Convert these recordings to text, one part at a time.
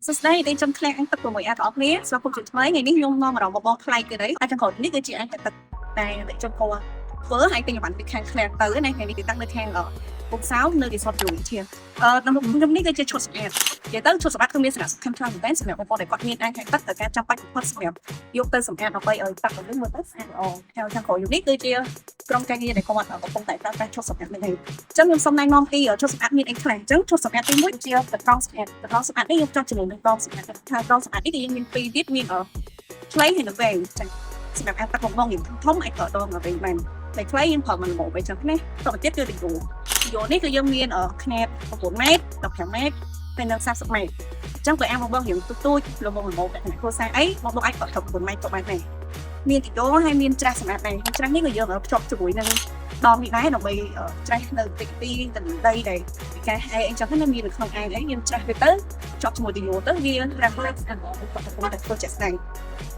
សួស្តីដេកចំធ្លាក់អាងទឹក6អាបងប្អូនស្វាគមន៍ជាថ្មីថ្ងៃនេះខ្ញុំនាំអារម្មណ៍បងប្លែកទៀតហើយអាចចង្ក្រោយនេះគឺជាអាងទឹកតែដេកចំគាត់ធ្វើហើយទិញអីវ៉ាន់ពីខាងធ្លាក់ទៅណាថ្ងៃនេះទីតាំងនៅខាងពុកសោនៅរីសតយូជាអឺក្នុងខ្ញុំនេះគឺជាឈុតសម្អាតនិយាយទៅឈុតសម្អាតគឺមានសារៈសំខាន់ខ្លាំងមែនទែនសម្រាប់បងប្អូនដែលគាត់មានអាងទឹកត្រូវការចាំបាច់បំផុតសម្រាប់យកទៅសម្អាតដើម្បីឲ្យទឹករបស់យើងមើលទៅស្អាតល្អហើយចង្ក្រោយនេះគឺជាក្រុមការងារដែលគាត់កំពុងតែប្រើប្រាស់ឈុតសម្អាតនេះឯង ចឹងខ្ញុំសូមណែនាំពីឈុតសម្អាតមានអីខ្លះអញ្ចឹងឈុតសម្អាតទី1ជាតកង់សម្អាតតកង់សម្អាតនេះយើងចង់ជាមួយនឹងដងសម្អាតថាដងសម្អាតនេះគឺយើងមានពីរទៀតមានខ្លីហើយនិងវែងចឹងសម្រាប់អាទឹកបងបងយើងធំអាចប្រើដងវែងបានតែខ្លីយើងប្រើមិនល្មមអីចឹងណាតទៅទៀតគឺទីយយោនេះគឺយើងមានខ្នាត9ម៉ែត្រ15ម៉ែត្រហើយនិង30ម៉ែត្រអញ្ចឹងបើអាបងបងយើងទូទូចល្មមល្មមតែគ្រួសារអីបងបងអាចប្រើ9ម៉ែត្រក៏បានដែរមានទីយោហើយមានច្រាសសម្អាតដែរច្រាសនេះក៏យើងភ្ជាប់ជាមួយនឹងដងនេះដែរដើម្បីច្រាសនៅតិចទីទៅដីដែលពីការហែអីចឹងណាមាននៅក្នុងអាងអីយើងច្រាសវាទៅជាប់ជាមួយទីយោទៅវារះឡើងស្អាតគាត់កំពុងតែធ្វើជាក់ស្ដែង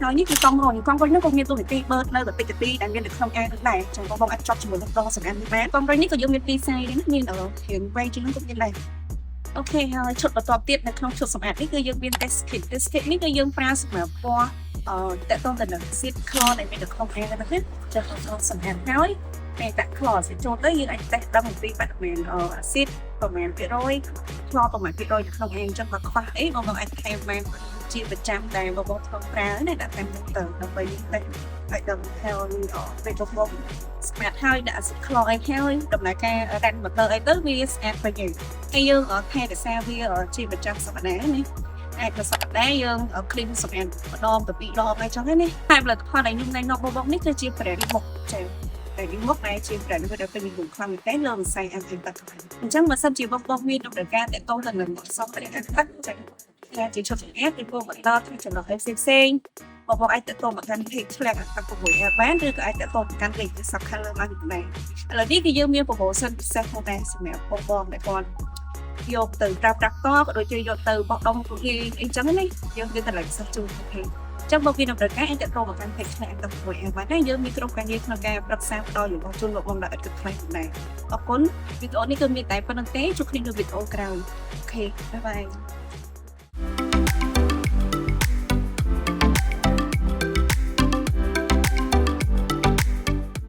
ហើយនេះគឺកង់រុញកង់រុញនោះក៏មានតួនាទីបឺតនៅតិចទីដែលមាននៅក្នុងអាងនោះដែរចឹងបងបងអាចជាប់ជាមួយនឹងដងសម្អាតនេះបានកង់រុញនេះក៏យើងមានពីរ size ដែរណាមានរៀងវែងជាងនោះក៏មានដែរ OK ហើយឈុតបន្ទាប់ទៀតនៅក្នុងឈុតសម្អាតនេះគឺយើងមាន test kit test kit នេះគឺយើងប្រើសម្រាប់ពណ៌អឺតកតងទៅនឹង acid chlor ដែលមាននៅក្នុងអាងហ្នឹងណាចឹងក្នុងសម្អាតហើយពេលដាក់ chlor សេចូលទៅយើងអាចតេស្តដឹងអំពីបរិមាណអាស៊ីតប្រមាណភាគរយ chlor ប្រមាណភាគរយនៅក្នុងអាងអញ្ចឹងបើខ្វះអីបងបងអាចថែមបានជាប្រចាំដែលបងបងធ្លាប់ប្រើណាដាក់តាមនោះទៅដើម្បីតេស្តឲ្យដឹងថាពេលបងបងស្អាតហើយដាក់អាស៊ីត chlor អីហើយដំណើរការ run motor អីទៅវាស្អាតពេញហើយហើយយើងថែរក្សាវាជាប្រចាំសប្តាហ៍ណាអាចមួយសប្តាហ៍យើង clean សម្អាតម្ដងទៅពីរដងអីចឹងណាហើយផលិតផលដែលខ្ញុំណែនាំបងបងនេះគឺជា brand មុខចាតែនេះមកដែរជា brand មួយដែលពេញនិយមខ្លាំងមែនទែនលើវិស័យអាហារទឹកអញ្ចឹងបើសិនជាបងបងមានតម្រូវការតាក់ទងទៅនឹងសម្ភារៈទឹកចាការជាឈុតសម្អាតពីពងបន្តធ្វើចំណុចផ្សេងផ្សេងបងបងអាចតាក់ទងមកកាន់ page ឆ្លាក់ទឹក6អាបានឬក៏អាចតាក់ទងទៅកាន់លេខទូរស័ព្ទខាងលើបានដែរឥឡូវនេះគឺយើងមាន promotion ពិសេសផងដែរសម្រាប់បងបងដែលគាត់យកទៅប្រើប្រាស់តក៏ដូចជាយកទៅបោះដុំទូលាយអីចឹងណាយើងមានតម្លៃពិសេសជូន OK ចឹងបើមានតម្រូវការអាចតាក់ទងមកកាន់ page ឆ្លាក់ទឹក6អាបានដែរយើងមានក្រុមការងារក្នុងការប្រឹក្សាផ្ដល់យោបល់ជូនលោកបងដោយឥតគិតថ្លៃផងដែរអរគុណវីដេអូនេះគឺមានតែប៉ុណ្្នឹងទេជួបគ្នានៅវីដេអូក្រោយ OK bye bye.